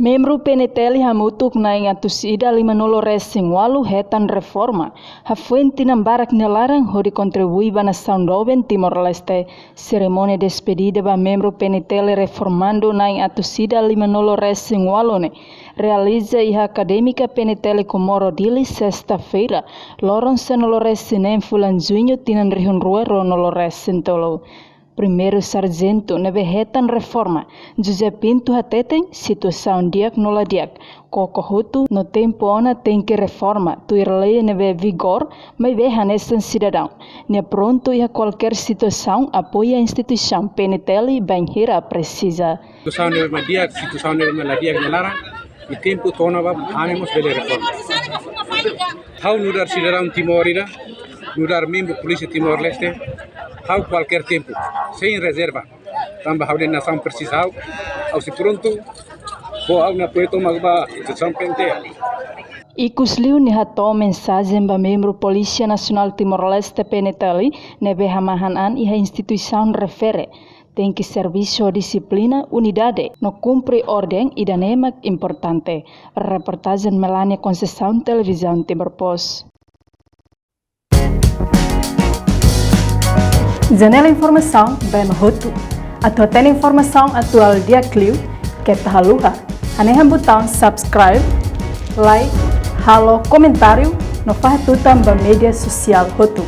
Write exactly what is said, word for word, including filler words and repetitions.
Membru P N T L hamutuk na'in atus ida lima-nulu resin ualu hetan reforma, hafoin tinan barak nia laran hodi kontribui ba nasaun doben Timor-Leste. Serimónia despedida ba membru P N T L reformandu na'in atus ida lima-nulu resin ualu ne'e realiza iha Akadémika P N T L Comoro Dili, sesta-feira, loron sanulu resin neen fulan Juñu tinan rihun rua ruanulu resin tolu. Primeiru Sarjentu ne'ebé hetan reforma, José Pinto, hateten situasaun di'ak no la di'ak, koko hotu no tempu ona tenke reforma tuir lei ne'ebé vigor, maibé hanesan sidadaun, nia prontu iha kualkér situasaun apoia instituisaun P N T L bainhira presiza. Situasaun ne'ebé mak di'ak, situasaun ne'ebé mak la di'ak nia laran, i tempu to'o ona ba ami mós bele reforma. Ha'u nu'udar sidadaun Timor ida, nu'udar membru Polísia Timor-Leste, ha'u kualkér tempu, sein rezerva. Tanba ha'u-nia nasaun presiza ha'u, ha'u sei prontu, fó ha'u-nia apoiu tomak ba instituisaun P N T L. Ikusliu nia hato'o mensajen ba membru Polísia Nasionál Timor-Leste, P N T L, ne'ebé hamahan an iha instituisaun refere, tenke servisu ho dixiplina, unidade, no kumpre orden, ida-ne'e mak importante. Reportajen Melania Conceição, Televizaun Timor Post. Janela informasaun ba ema hotu. Atu hatene informasaun atuál di'ak liu, keta haluha hanehan butaun subscribe, like, halo komentáriu, no fahe tutan ba média sosiál hotu.